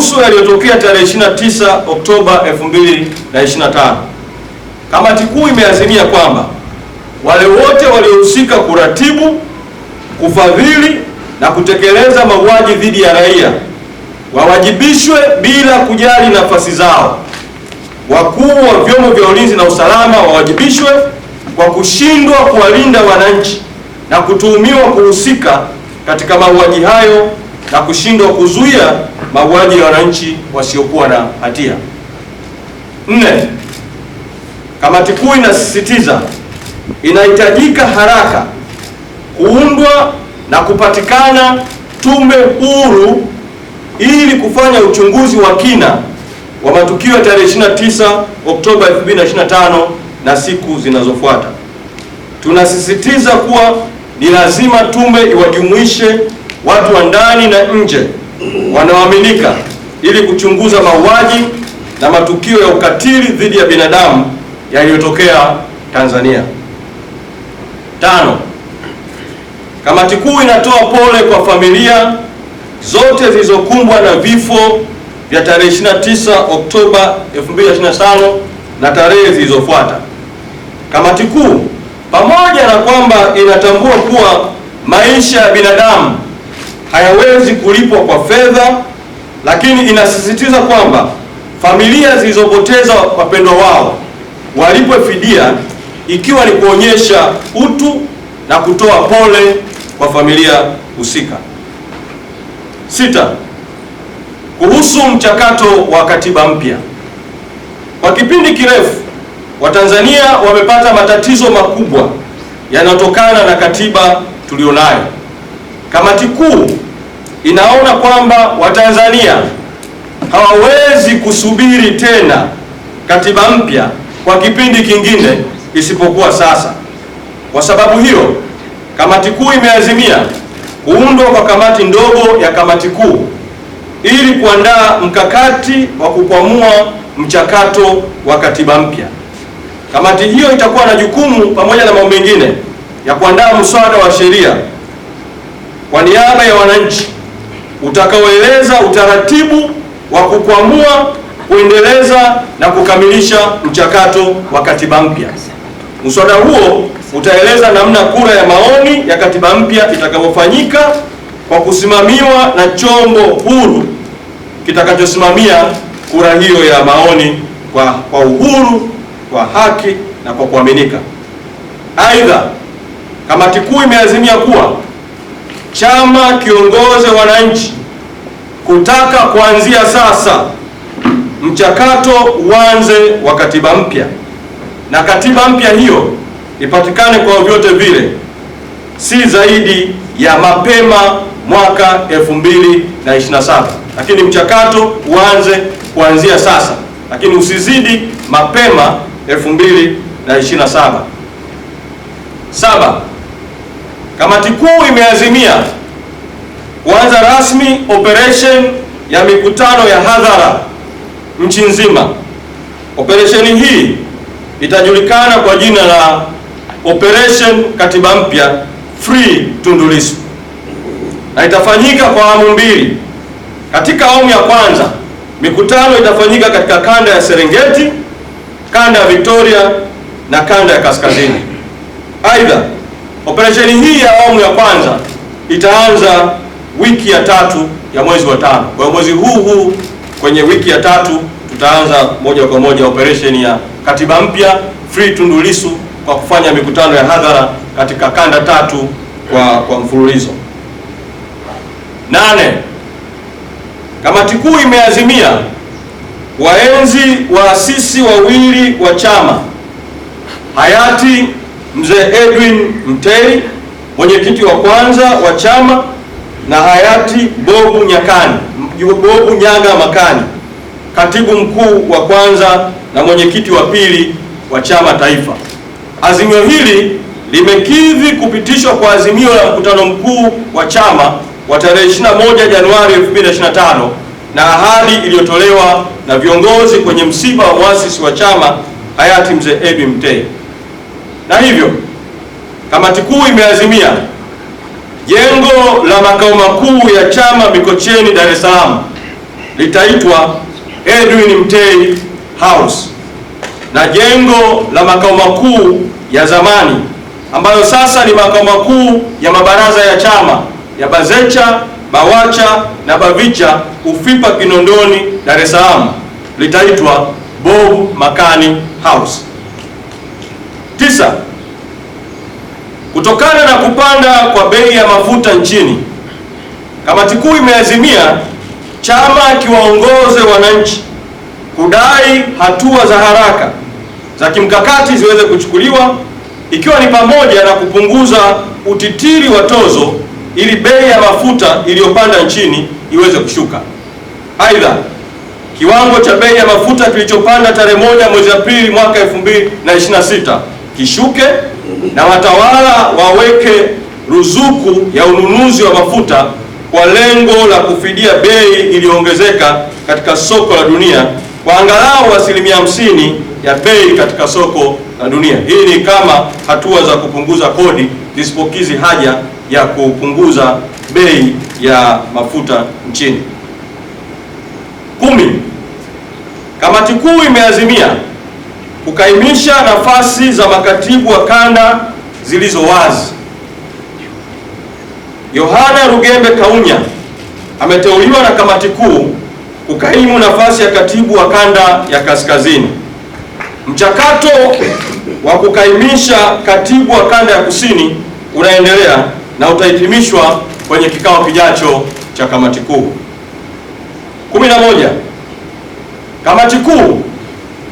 Kuhusu yaliyotokea tarehe 29 Oktoba 2025, kamati kuu imeazimia kwamba wale wote waliohusika kuratibu, kufadhili na kutekeleza mauaji dhidi ya raia wawajibishwe bila kujali nafasi zao. Wakuu wa vyombo vya ulinzi na usalama wawajibishwe kwa kushindwa kuwalinda wananchi na kutuhumiwa kuhusika katika mauaji hayo na kushindwa kuzuia mauaji ya wananchi wasiokuwa na hatia. Nne, kamati kuu inasisitiza inahitajika haraka kuundwa na kupatikana tume huru ili kufanya uchunguzi wa kina wa matukio ya tarehe 29 Oktoba 2025 na siku zinazofuata. Tunasisitiza kuwa ni lazima tume iwajumuishe watu wa ndani na nje wanaoaminika ili kuchunguza mauaji na matukio ya ukatili dhidi ya binadamu yaliyotokea Tanzania. Tano, kamati kuu inatoa pole kwa familia zote zilizokumbwa na vifo vya tarehe 29 Oktoba 2025 na tarehe zilizofuata. Kamati kuu, pamoja na kwamba inatambua kuwa maisha ya binadamu hayawezi kulipwa kwa fedha, lakini inasisitiza kwamba familia zilizopoteza wapendwa wao walipwe fidia, ikiwa ni kuonyesha utu na kutoa pole kwa familia husika. Sita, kuhusu mchakato wa katiba mpya. Kwa kipindi kirefu Watanzania wamepata matatizo makubwa yanayotokana na katiba tulionayo. Kamati kuu inaona kwamba Watanzania hawawezi kusubiri tena katiba mpya kwa kipindi kingine isipokuwa sasa. Kwa sababu hiyo, kamati kuu imeazimia kuundwa kwa kamati ndogo ya kamati kuu ili kuandaa mkakati wa kukwamua mchakato wa katiba mpya. Kamati hiyo itakuwa na jukumu pamoja na mambo mengine ya kuandaa mswada wa sheria kwa niaba ya wananchi utakaoeleza utaratibu wa kukwamua, kuendeleza na kukamilisha mchakato wa katiba mpya. Mswada huo utaeleza namna kura ya maoni ya katiba mpya itakavyofanyika kwa kusimamiwa na chombo huru kitakachosimamia kura hiyo ya maoni kwa uhuru, kwa haki na kwa kuaminika. Aidha, kamati kuu imeazimia kuwa chama kiongoze wananchi kutaka kuanzia sasa mchakato uanze wa katiba mpya na katiba mpya hiyo ipatikane kwa vyovyote vile, si zaidi ya mapema mwaka 2027, lakini mchakato uanze kuanzia sasa, lakini usizidi mapema 2027. Saba, kamati kuu imeazimia kuanza rasmi operation ya mikutano ya hadhara nchi nzima. Operesheni hii itajulikana kwa jina la Operation Katiba Mpya Free Tundu Lissu na itafanyika kwa awamu mbili. Katika awamu ya kwanza mikutano itafanyika katika kanda ya Serengeti, kanda ya Victoria na kanda ya Kaskazini. Aidha, operesheni hii ya awamu ya kwanza itaanza wiki ya tatu ya mwezi wa tano. Kwa hiyo mwezi huu huu kwenye wiki ya tatu tutaanza moja kwa moja operesheni ya katiba mpya Free Tundu Lissu kwa kufanya mikutano ya hadhara katika kanda tatu kwa mfululizo. Nane, kamati kuu imeazimia waenzi waasisi wawili wa chama hayati Mzee Edwin Mtei, mwenyekiti wa kwanza wa chama, na hayati Bobu Nyakani, Bobu Nyaga Makani, katibu mkuu wa kwanza na mwenyekiti wa pili wa chama taifa. Azimio hili limekidhi kupitishwa kwa azimio la mkutano mkuu wa chama wa tarehe 21 Januari 2025 na ahadi iliyotolewa na viongozi kwenye msiba wa muasisi wa chama hayati Mzee Edwin Mtei. Na hivyo kamati kuu imeazimia jengo la makao makuu ya chama Mikocheni, Dar es Salaam litaitwa Edwin Mtei House na jengo la makao makuu ya zamani ambayo sasa ni makao makuu ya mabaraza ya chama ya Bazecha, Bawacha na Bavicha Ufipa Kinondoni, Dar es Salaam litaitwa Bob Makani House. 9, kutokana na kupanda kwa bei ya mafuta nchini, kamati kuu imeazimia chama kiwaongoze wananchi kudai hatua za haraka za kimkakati ziweze kuchukuliwa, ikiwa ni pamoja na kupunguza utitiri wa tozo ili bei ya mafuta iliyopanda nchini iweze kushuka. Aidha, kiwango cha bei ya mafuta kilichopanda tarehe 1 mwezi Aprili mwaka 2026 kishuke na watawala waweke ruzuku ya ununuzi wa mafuta kwa lengo la kufidia bei iliyoongezeka katika soko la dunia kwa angalau 50% ya bei katika soko la dunia. Hii ni kama hatua za kupunguza kodi zisipokizi haja ya kupunguza bei ya mafuta nchini. 10, kamati kuu imeazimia kukaimisha nafasi za makatibu wa kanda zilizo wazi. Yohana Rugembe Kaunya ameteuliwa na kamati kuu kukaimu nafasi ya katibu wa kanda ya kaskazini. Mchakato wa kukaimisha katibu wa kanda ya kusini unaendelea na utahitimishwa kwenye kikao kijacho cha kamati kuu. 11, kamati kuu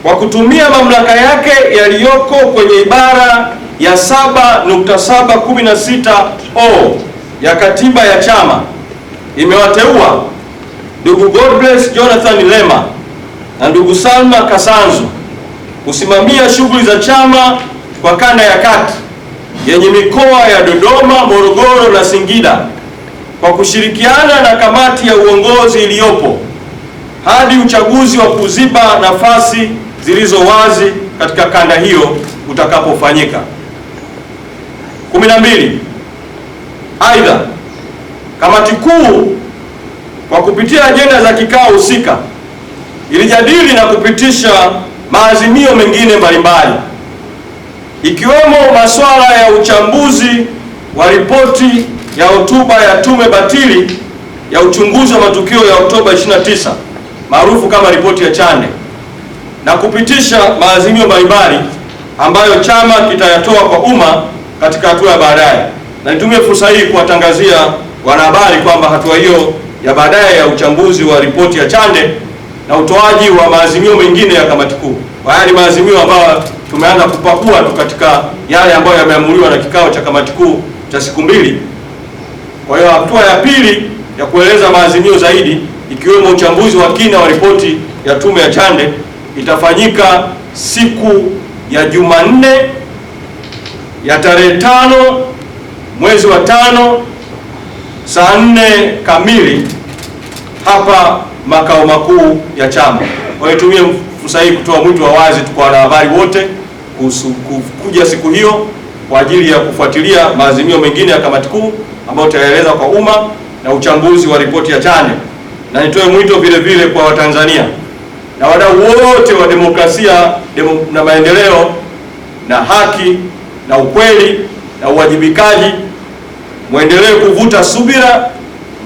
kwa kutumia mamlaka yake yaliyoko kwenye ibara ya 7.716 o ya katiba ya chama imewateua ndugu Godbless Jonathan Lema na ndugu Salma Kasanzu kusimamia shughuli za chama kwa kanda ya kati yenye mikoa ya Dodoma, Morogoro na Singida kwa kushirikiana na kamati ya uongozi iliyopo hadi uchaguzi wa kuziba nafasi zilizo wazi katika kanda hiyo utakapofanyika. 12, aidha, kamati kuu kwa kupitia ajenda za kikao husika ilijadili na kupitisha maazimio mengine mbalimbali ikiwemo masuala ya uchambuzi wa ripoti ya hotuba ya tume batili ya uchunguzi wa matukio ya Oktoba 29 maarufu kama ripoti ya Chande na kupitisha maazimio mbalimbali ambayo chama kitayatoa kwa umma katika hatua ya baadaye. Na nitumie fursa hii kuwatangazia wanahabari kwamba hatua hiyo ya baadaye ya uchambuzi wa ripoti ya Chande na utoaji wa maazimio mengine ya kamati kuu. Haya ni maazimio ambayo tumeanza kupakua tu katika yale ambayo yameamuliwa na kikao cha kamati kuu cha siku mbili. Kwa hiyo hatua ya pili ya kueleza maazimio zaidi ikiwemo uchambuzi wa kina wa ripoti ya tume ya Chande itafanyika siku ya Jumanne ya tarehe 5 mwezi wa 5 saa 4 kamili hapa makao makuu ya chama. Kwa hiyo tumie fursa hii kutoa mwito wa wazi kwa wanahabari wote kuja siku hiyo kwa ajili ya kufuatilia maazimio mengine ya kamati kuu ambayo tutaeleza kwa umma na uchambuzi wa ripoti ya Chande. Na nitoe mwito vile vile kwa Watanzania na wadau wote wa demokrasia na maendeleo na haki na ukweli na uwajibikaji, muendelee kuvuta subira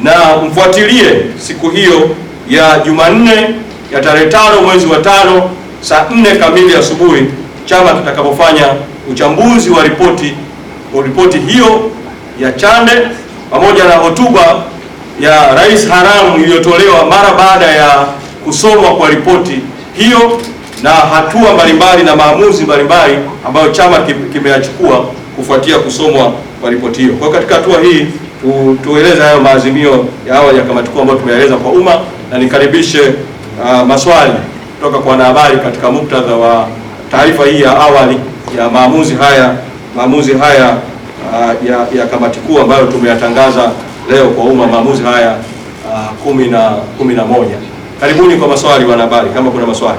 na mfuatilie siku hiyo ya Jumanne ya tarehe 5 mwezi wa 5 saa 4 kamili asubuhi, chama kitakapofanya uchambuzi wa ripoti hiyo ya Chande pamoja na hotuba ya Rais haramu iliyotolewa mara baada ya kusomwa kwa ripoti hiyo na hatua mbalimbali na maamuzi mbalimbali ambayo chama kimeyachukua kufuatia kusomwa kwa ripoti hiyo. Kwa hiyo katika hatua hii tueleze hayo maazimio ya awali ya kamati kuu ambayo tumeeleza kwa umma, na nikaribishe maswali kutoka kwa wanahabari katika muktadha wa taarifa hii ya awali ya maamuzi haya ya kamati kuu ambayo tumeyatangaza leo kwa umma, maamuzi haya 11. Karibuni kwa maswali wanahabari, kama kuna maswali.